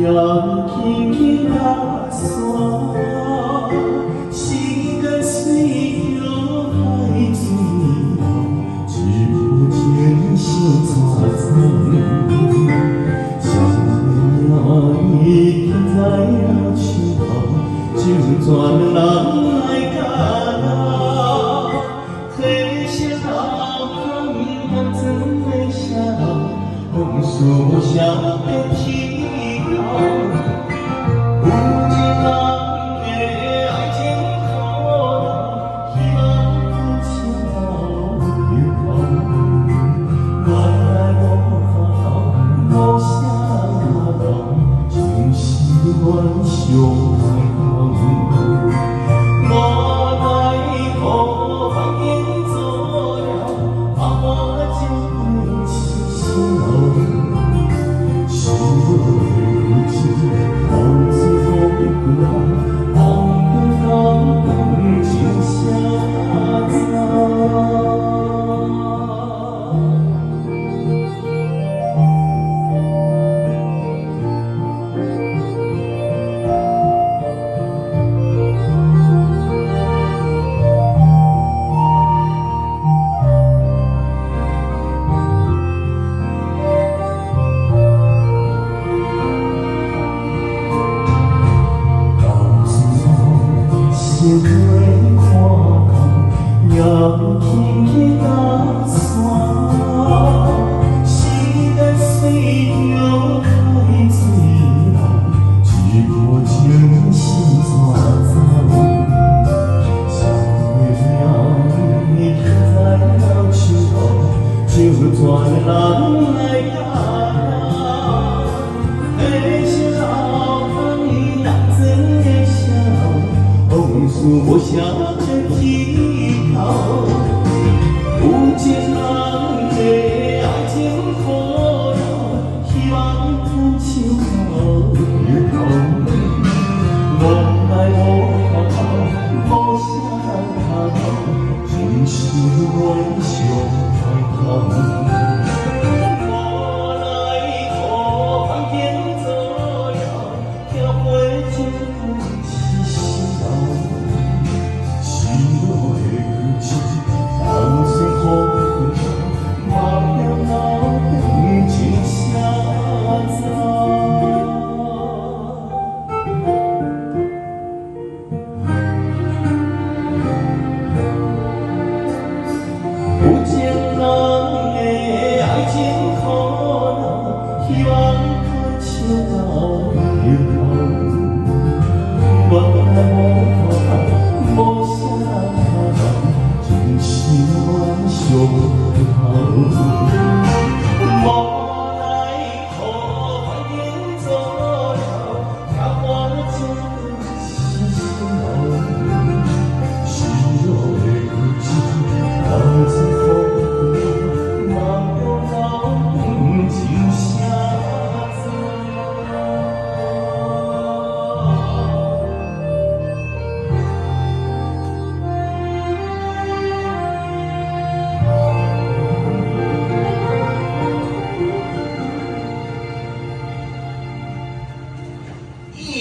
摇起去大山，时间随著海水流，一波情相带走。谁的名字刻在了手头，就全人来甲留。彼色老汉当作的写楼，往事无声的天头。有一人的爱情苦恼，希望情到日头。原来无法度，无啥可能，就是阮上爱人。无奈何环境做了，把我这回痴心。想袂起，到最后过来，放过感情写走。到最后，心会看空，摇起去大山，时间随著海水流，一波情相带走。谁的名字刻在了手头，就全人来甲留。彼是老汉当作的写楼，往事无声的天头。